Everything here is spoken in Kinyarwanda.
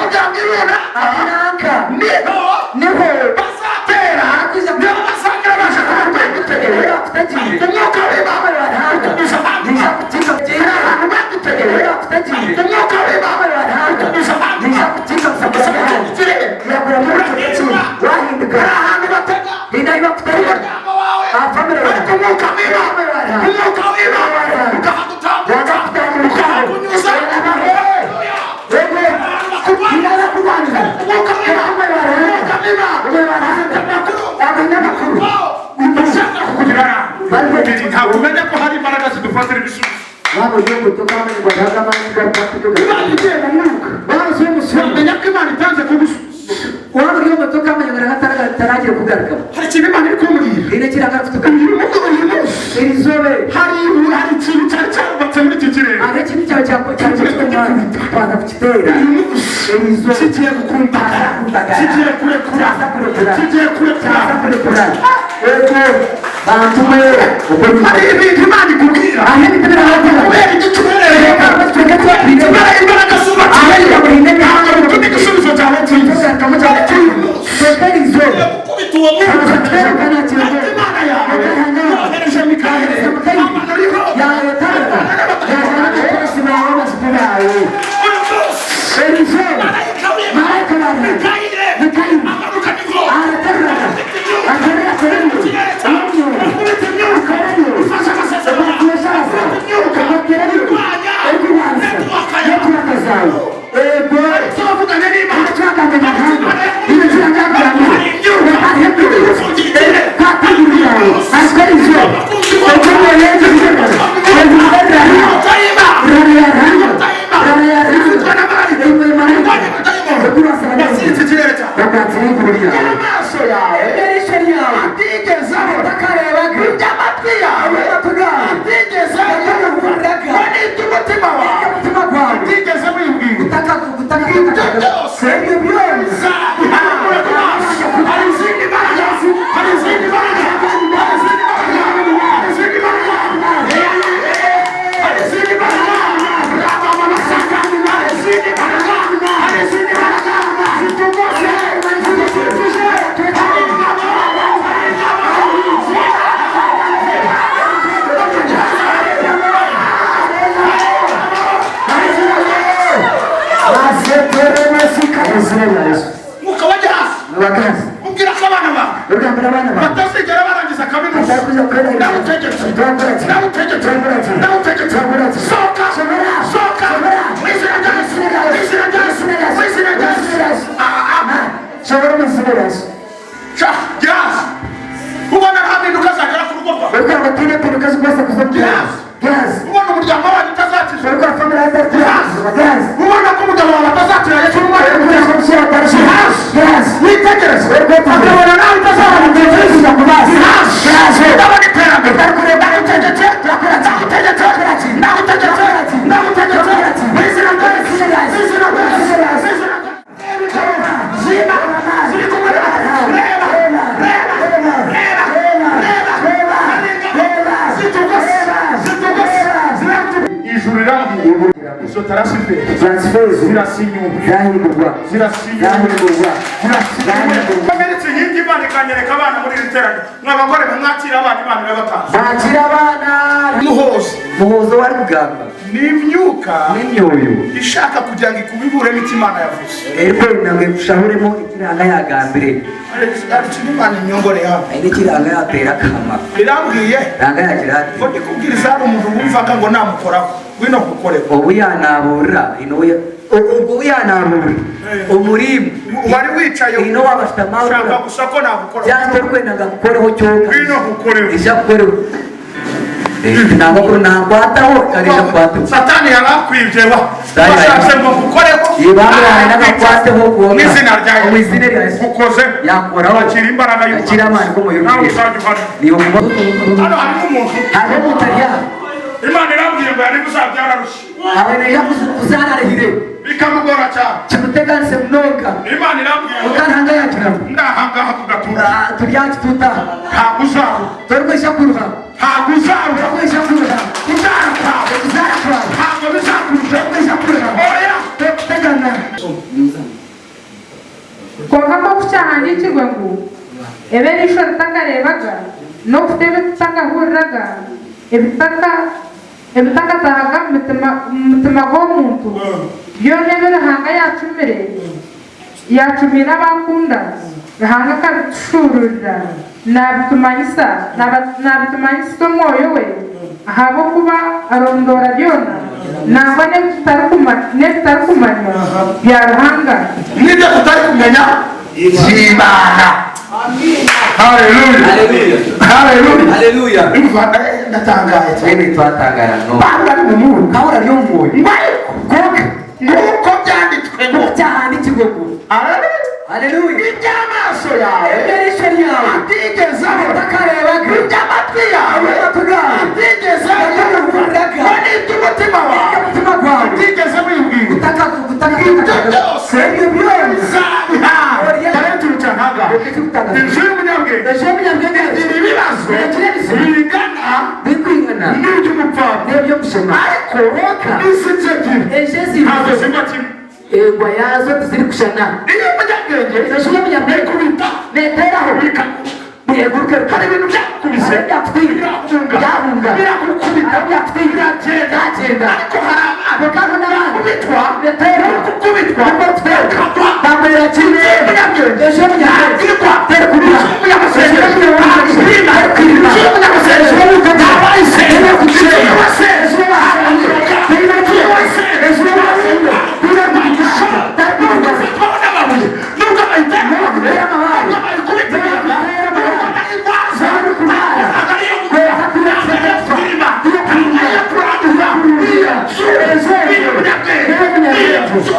Iravuga ngo irunaka niho Niho bazatera, niho bazagira baje kubagutegeye. Umwuka w'Imana utumiza abantu. Hari ahantu bagutegeye. Umwuka w'Imana utumiza abantu. Hari ahantu batega umuryango wawe, ariko umwuka w'Imana, umwuka w'Imana ukahagutambutsa, ukahakunyuza. Umwuka w'Imana, umwuka w'Imana afite amakuru ushaka kukugira nabi. Ntabwo umenya ko hari imbaraga zidufatira ibisubizo. Imana igiye mu mwuka, wamenya ko Imana itanze kugusubiza. Hari ikintu Imana iri kumbwira uyu munsi. Hari ikintu cyari cyarubatse muri iki kirere. Uyu munsi kigiye gukumbagara, kigiye kurekura, kigiye kurekura. Hari ibintu Imana ikubwira kubera igice uherereyemo, kubera imbaraga zubakiye, ntabwo bituma igisubizo cyawe cyiza. Ariko uyu munsi ugiye gukubita uwo mwuka. Imana yawe yohereje Mikayeli, amanura inkota. Uyu munsi marayika w'Imana Mikayeli amanuka n'inkota, akubita imyuka ifashe amasezerano, akubita imyuka irwanya network yawe. Icyo wavuganye n'Imana, hari imyuka igufungira ikirere. Inkota y'Imana, inkota y'Imana ifitwe n'amarayika irwanya abadayimoni baziritse ikirere cyawe. Amaso yawe atigeze abona ibyo, amatwi yawe atigeze yumva, ngo n'ibyo umutima wawe utigeze wibwira, ibyo byose bizabihanagura ku maso. Hari izindi mbaraga, hari izindi mbaraga, hari izindi mbaraga, hari izindi mbaraga, hari izindi mbaraga, hari izindi mbaraga, hari izindi mbaraga zitugose, zidukikije. Hari ingabo, hari ingabo. Mwuka wajya hasi ubwira ko abana bawe batazigera barangiza kaminuza. Ndawutegetse, ndawutegetse, ndawutegetse. Sohoka, sohoka mu izina rya Yesu, mu izina rya Yesu, mu izina rya Yesu. Ah, ah. Sha, gira hasi. Ubona nta mpinduka zagera ku rugo rwawe? Ubona umuryango wanyu utazakizwa? Ubona ko umugabo wawe atazakira Yesu n'umwana? Witegereze, akabona nawe utazabona nziza. Ndabona iterambere. Ndagutegetse, ndagutegetse, ndagutegetse, ndagutegetse mu izina rya Yesu, mu izina rya Yesu, mu izina rya Yesu. Zima ziri kumwe nawe. Reba, reba, reba, reba. Hari ingabo zitugose, zitugose, ziratugu. Ijuru rirambwiye izo transfer zirasinyuwe, zirasinyuwe, zirasinyuwe. Ameritse inkingi, Imana ikanyereka abana muri iri teraniro. Mwa bagore mwakira abana, Imana irabatanze. Bakira abana. Muhoza. Muhozo wari kugamba. Ni imyuka n'imyoyo ishaka kugira ngo ikubiburemo icyo Imana yavuze. Erikwenda ngo ekushahuremo ekiranga yagambire. Hari ikintu Imana inyongore yawe. Aine ekiranga yatera akama. Irambwiye Ranga yagira ati ngo ndikubwiriza, hari umuntu wumvaga ngo namukoraho, ngwino nkukoreho. Obu yanaburira ubwo yanaburira omurimu Wari wicaye ino wabafite ushaka amahoro gusa ko nagukoraho. Byasite orikwenda ngo akukoreho kyonka. Ngwino nkukoreho. Ija kukoreho nangwa kuri nankwataho karija kukwataho. Satani yarakwibye wa Satani washatse ngo nkukoreho. Yibamuraye n'agakwate-ho kwonka. Mu izina rya Yesu. Mu izina rya Yesu. Ukoze Yakoraho. Akira imbaraga y'Imana. Akira amaani g'omwoyo. Nawe uzajya uhari. Niyo kuba Hano harimo umuntu. Hariho omuntu ari aha. Imana irambwiye ngo yari kuzabyara rushya. Awe naija kuzaara arahire. Bikamugora cyane. Kimuteganise munonga. Imana irambwiye ngo Mukarihanga yagira ngu ndahangaha ku gatuza turi aha kituuta aha. Ntabwo uzaruha. Torikwija kuruha. Ntabwo uzaruha. Torikwija kuruha. Kubyara kwawe Okuzaara kwawe. ntabwo bizakurusha. Torikwija kuruha. Oya. Torikutegana. Konka nk'oku kyahandiikirwe ngu ebe eriisho ritakareebaga n'okutebe tutakahuriraga ebitakatahaga mu mutima gw'omuntu byona ebi Ruhanga yacumire yacumire abakunda Ruhanga akabitushuururira nabitumanyisa nabitumanyisa omwoyo we ahabw'okuba arondora byona nangwa n'ebitarikumanywa bya Ruhanga n'ibyo tutari kumenya by'Imana. Haleluya. Haleluya. Haleluya. Haleluya. Ndumva ndatangaye cyane. Twembi twatangara no. Pawulo ari mu mwuka. Pawulo ari mu mwoyo. Ngo ariko Konka nk'uko byanditswe ngo cyahandikirwe ngo Haleluya. Haleluya. Iby'amaso yawe Iby'ijisho ryawe atigeze abona, utakarebaga, iby'amatwi yawe iby'amatwi yawe atigeze atakavugaga, yumva, n'iby'umutima wawe iby'umutima wawe atigeze wibwira, utaka ibyo byose ibyo byose bizabihabwa. Rero ntaga inzu y'umunyabwenge ejo y'umunyabwenge igira ibibazo igira ibibazo bingana bikwingana n'iby'umupfapfa, n'iby'umushema, ariko Konka n'izibye ebyiri ejo ntabwo ziri zigwa kimwe. Egwa yazo tiziri kushana. Iyo umunyabwenge Ejo y'umunyabwenge ikubita neteraho bikaguruka. biguruke. Hari ibintu byakubise Hari ibyakuteye. birahunga, Byahunga. birakukubita, Hari ibyakuteye. biragenda, Byagenda. ariko hari abana Bakaba n'abandi. bakubitwa Betera. gukubitwa Bakubitwa. bakagwa. Bambaye kimwe. Umunyabwenge Ejo y'umunyabwenge ntabwirwa. Tera kubira. Inzu y'umunyamasengesho Ejo y'umunyabwenge ntabwirwa. Kwirima. Inzu y'umunyamasengesho Ejo y'umunyabwenge ntabayisenga. Tera Inzu kugira. y'umunyamasengesho Ejo y'umunyabwenge Tera kugira. Ejo y'umunyabwenge Tera kugira. Tera kugira. Nubwo n'amabuye, nubwo bayitera amabuye, Tera amabuye. nubwo bayikubita Tera amabuye. nubwo bayirwaza, Tera kurwara. ntabwo ariyo gukora, Tera kurwara. ntabwo ariyo kurima, Tera kurwara. ntabwo ariyo kurandura. Tera Iyo nzu Ejo y'umunyabwenge, y'umunyabwenge. iyo nzu